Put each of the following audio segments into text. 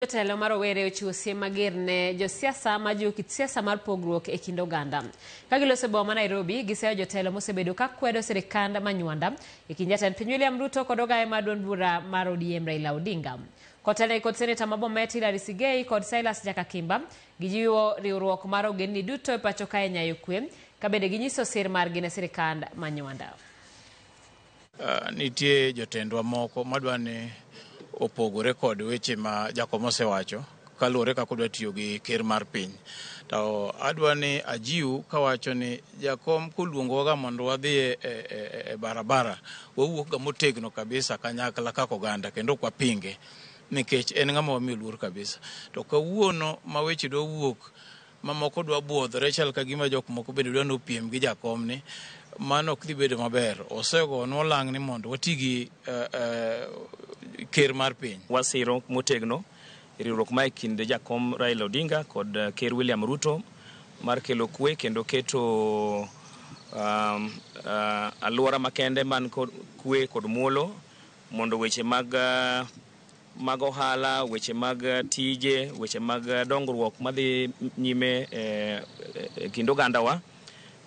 Jotelo ma rowere ochiwo siem mager ne josiasa majiwo kit siasa mar pogruok e kind oganda. Ka giloso e boma ma Nairobi, giseyo jotelo mosebedo ka kwedo sirikand Manywanda e kind jatend piny William Ruto kod ogaye mar duond bura mar ODM Raila Odinga. Kotelnegi kod seneta ma Bomet Hillary Sigei kod Silas Jakakimba, gijiwo riwruok mar ogendni duto e pacho kae nyayo kwe, ka bende ginyiso sir margi ne sirikand Manywanda. Nitie jotendwa moko madwa ni opogore kod weche ma Jakom osewacho kaluwore kaka odwa tiyo gi ker mar piny. To adwa ni ajiw kawacho ni Jakom koluongowa mondo wadhi e barabara, wawuok ga motegno kabisa kanyakla kaka oganda kendo ok wapinge nikech en ng'ama wamiyo luor kabisa. To kawuono ma weche dwa wuok mamoko dwa buodhore chal ka gima jok moko bende dwa nopiem gi Jakom ni mano ok dhi bedo maber. Osegonwa olang' ni mondo wati gi ker mar piny. Wasiro motegno riwruok ma e kind Jakom Raila Odinga kod Ker William Ruto mar kelo kwe kendo keto alwora makende man kod kwe kod muolo mondo weche mag ohala, weche mag tije, weche mag dongruok madhi nyime e kind ogandawa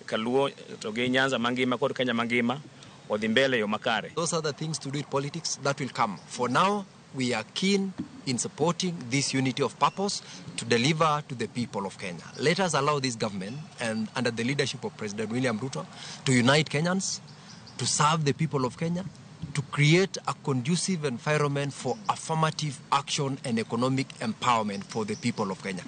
kaluo to gi Nyanza mangima kod Kenya mangima odhi mbele e yo makare. Those are the things to do with politics that will come. For now, we are keen in supporting this unity of purpose to deliver to the people of Kenya. Let us allow this government, and under the leadership of President William Ruto, to unite Kenyans, to serve the people of Kenya, to create a conducive environment for affirmative action and economic empowerment for the people of Kenya.